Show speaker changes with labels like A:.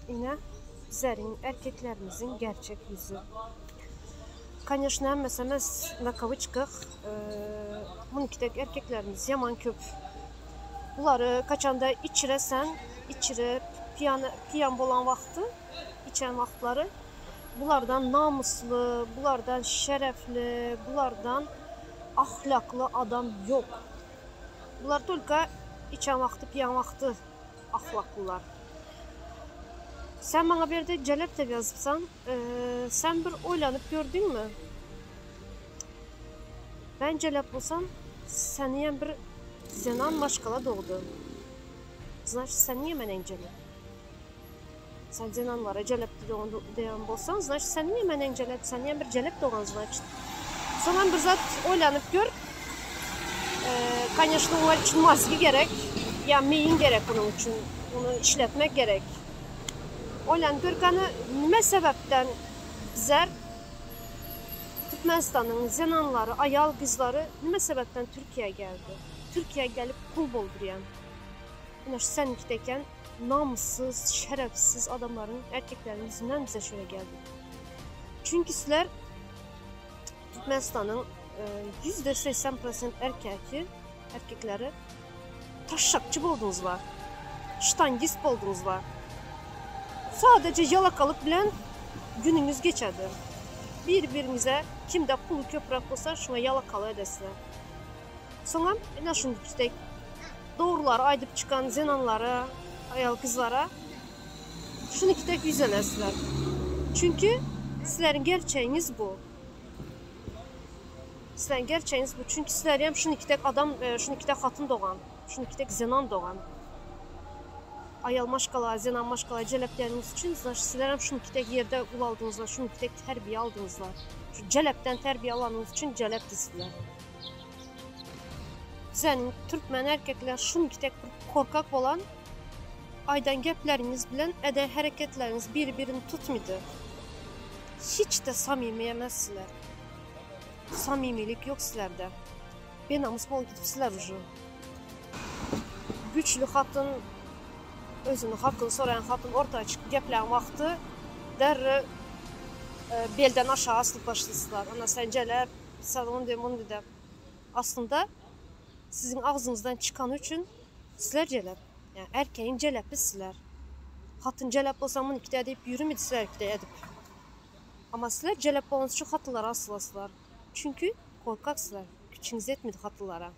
A: Ine, bizleriň erkeklerimiziň gerçek ýüzi. Koneşno hemmesi emes, na kawyçkah, munkidek erkeklerimiz ýaman köp. Bulary kaçanda içiresen, içirip piýan piýan bolan wagty, içen wagtlary bulardan namysly, bulardan şerefli, bulardan ahlakly adam ýok. Bular tolko içen wagty, piýan wagty ahlaklylar. Sen maňa bu ýerde jelep dep ýazypsaň. Sen bir oýlanyp gördüňmi? Ben jelep bolsam, seniýem bir zenan maşgala dogdy. Znaçt seniýem eneň jelep. Sen zenanlara jelep diýen bolsaň, znaçt seniýem eneň jelep, seniýem bir jelep dogan znaçt. Soňam bir zat oýlanyp gör. Koneşno oňa üçin mozgi gerek, ýa meýin gerek onuň üçin, ony işletmek gerek. Oýlanyp gör kany nime sebäpden bizler Türkmenistanyň zenanlary, aýal gyzlary nime sebäpden Türkiýä geldi? Türkiýä gelip kul boldurýan. Ine şu seniňkide eken namyssyz, şerefsiz adamlaryň, erkekleriň ýüzünden bize şöyle geldi. Çünki sizler Türkmenistanyň %80% erkeki, erkekleri taşşakçy bolduňyzlar. Ştangist bolduňyzlar. Sadece ýalakalyk bilen günüňiz geçedi. Bir-biriňize kimde puly köpräk bolsa şuňa ýalakalyk edesizler. Soňam ine şunday dogrulary aýdyp çykan zenanlara, aýal gyzlara şunuki dek ýüzlenesizler. Çünki sizleriň gerçegiňiz bu. Sizleriň gerçegiňiz bu. Çünki sizlerem şunuki dek adam, şunuki dek hatyn dogan, şunuki dek zenan dogan. Aýal maşgala, zenan maşgala jelepleriniz üçin, znaçt sizlerem şunuki dek ýerde ulaldyňyzlar, şunuki dek terbiýe aldyňyzlar. Şu jelepden terbiýe alanyňyz üçin jelepdi sizler. Bizeniň türkmen erkekler şunuki dek bir korkak bolan aýdan gepleriňiz bilen eden hereketleriňiz bir birini tutmydy. Hiç-de samimi emes sizler. Samimilik ýok sizlerde. Binamys bolup gidipsizler uje. Güçli hatyn özüniň hakyny soraýan hatyn orta çykyp geplän wagty derrew belden aşagy asylyp başlasyzlar. Ana sen jelep, sen ondy mundy dep. Aslynda siziň agzyňyzdan çykany üçin sizler jelep. Ýa erkegiň jelepi sizler. Hatyn jelep bolsa munikide diýip ýürümidi sizlerkide edip. Amma sizler jelep bolanyňyz üçin hatynlara asylasizlar. Çünki korkaksyzlar. Güçüňiz ýetmedi hatynlara.